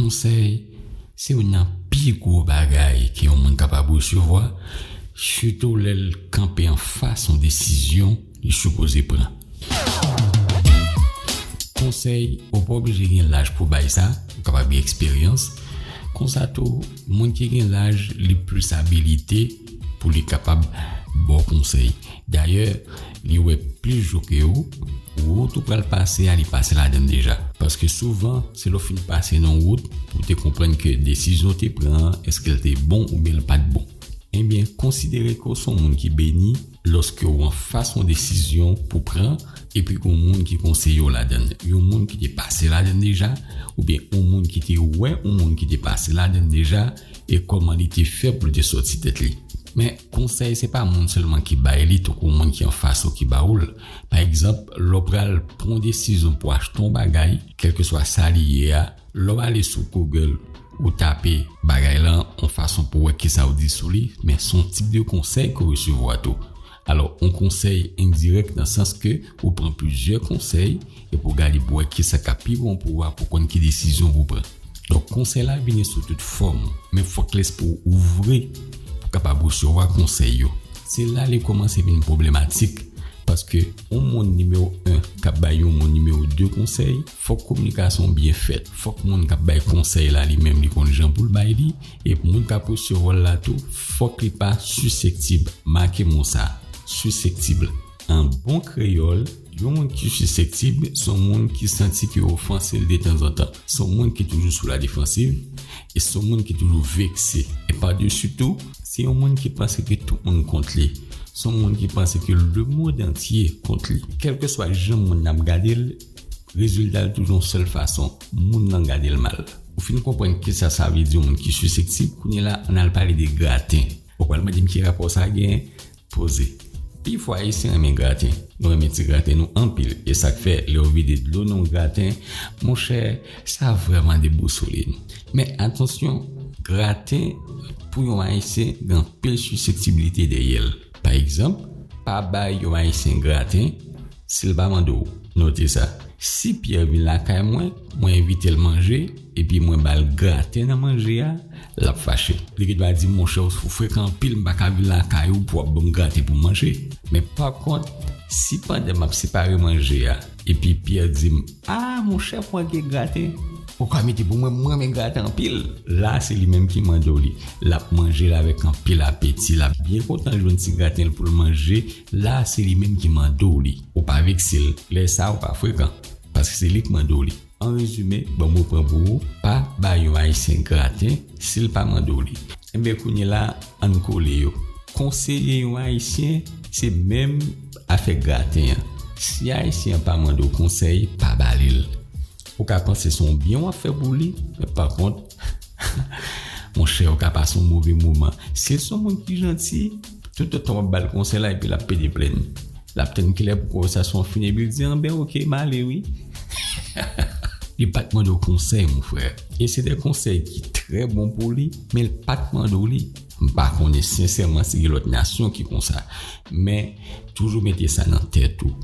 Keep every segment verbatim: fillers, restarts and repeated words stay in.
Konsèy se youn nan pi gwo bagay ke yon moun kapab resevwa, sitou lè l kanpe anfas yon desizyon li sipoze pran. Konsèy, ou pa oblije gen laj pou bay sa, ou kapab gen eksperyans. Konsa tou, moun ki gen laj, li plis abilite pou li kapab ba w konsèy. Dayè, li wè plis jou ke ou, wout ou pral pase a, li pase ladan l deja. Paske souvan, se lè w fin pase nan wout, pou w te konprann ke desizyon w te pran an, èske l te bon oubyen l pa t bon. Ebyen, konsidere ke w se yon moun ki beni lòske w anfas yon desizyon pou pran, epi gen yon moun ki konseye w ladan l. Yon moun ki te pase ladan l deja, oubyen yon moun ki te wè yon moun ki te pase ladan l deja, e kòman li te fè pou l te sòti tèt li. Men, konsèy se pa moun sèlman ki bay li, tankou moun ki anfas ou ki ba ou l. Pa egzanp, lè w pral pran yon desizyon pou achte yon bagay, kèlkeswa sa li ye a, lè w ale sou Google, ou tape bagay lan, yon fason pou wè kisa yo di sou li, men se yon tip de konsèy ke w resevwa tou. Alò, yon konsèy endirèk nan sans ke ou pran plizyè konsèy epi w gade pou wè kisa k ap pi bon pou ou a pou konn ki desizyon pou pran. Donk, konsèy la vini sou tout fòm, men fòk lespri w ouvri pou kapab resevwa konsèy yo. Se la li kòmanse vin pwoblematik, paske yon moun nimewo en k ap bay yon moun nimewo de konsèy, fòk kominikasyon byen fèt. Fòk moun k ap bay konsèy la li menm li konn jan pou l bay li, e moun k ap resevwa l la tou, fòk li pa sisektib. Make mo sa, sisektib. An bon kreyòl, yon moun ki sisektib se yon moun ki santi ke yo ofanse l detanzantan. Se yon moun ki toujou sou la defansiv e se yon moun ki toujou vekse. E padesi tou, se yon moun ki panse ke tout moun kont li. Se yon moun ki panse ke lemonn antye kont li. Kèlkeswa jan moun nan ap gade l, rezilta l toujou yon sèl fason, moun nan gade l mal. Ou fin konprann kisa sa vle di yon moun ki sisektib, kounye la, ann al pale de graten. Ou pral mande m ki rapò sa gen? Poze. Pifwa Ayisyen renmen graten. Nou renmen ti graten nou anpil. E sa k fè, lè w vide dlo nan yon graten, monchè, sa vrèman debousole nou. Men atansyon, graten pou yon Ayisyen gen anpil sisektibite dèyè l. Pa egzanp, pa bay yon Ayisyen graten si l pa mande w. Note sa. Si Pyè vin lakay mwen, mwen envite l manje, epi mwen ba l graten nan manje a, l ap fache. Li gen dwa di, monchè, ou frekan anpil, m pa ka vin lakay ou pou w ap ban m graten pou m manje. Men pa kont, si pandan m ap separe manje a, epi Pyè di m, a, monchè, pran kèk graten, ou ka mete pou mwen, mwen renmen graten anpil. La, se li menm ki mande w li. L ap manje l avèk anpil apeti, l ap byen kontan jwenn ti graten l pou l manje. La, se li menm ki mande w li. Ou pa vekse l. Lè sa a, ou pa frekan. Paske se li k mande w li. An rezime, ban m repran pou ou, pa bay yon Ayisyen graten si l pa mande w li. Enben, kounye la, ann kole yo. Konseye yon Ayisyen, se menm afè graten an. Si Ayisyen an pa mande w konsèy, pa ba li l. Ou ka panse se yon byen w ap fè pou li, men pa kont, monchè, ou ka pase yon move moman. Si l se yon moun ki janti, toutotan w ap ba l konsèy la, epi l ap pede plèn. L ap tann kilè pou konvèsasyon an fini, epi l di, anben, oke, m ale, wi. Li pa t mande w konsèy, mon frè. E se de konsèy ki trè bon pou li, men l pa t mande w li. M pa konnen sensèman si gen lòt nasyon ki konsa. Men, toujou mete sa nan tèt ou.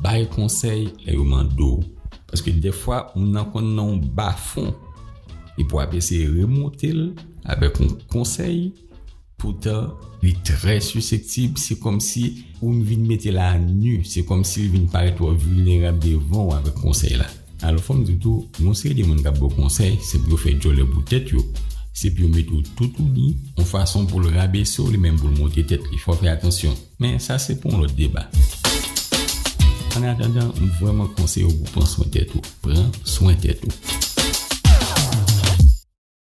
Bay konsèy lè yo mande w. Paske dèfwa, moun nan konn nan yon bafon. Epi w ap eseye remonte l avèk yon konsèy. Poutan, li trè sisektib, se kòmsi ou vin mete l a nu, se kòmsi li vin parèt twò vilnerab devan w avèk konsèy la. Alò, fò m di w tou, gon seri de moun k ap ba w konsèy, se pou yo fè djòlè pou tèt yo. Se pou yo mete w toutouni, yon fason pou l rabese w, li menm pou l monte tèt li. Fò w fè atansyon. Men sa se pou yon lòt deba. Annatandan, m vrèman konseye w pou w pran swen tèt ou. Pran swen tèt ou.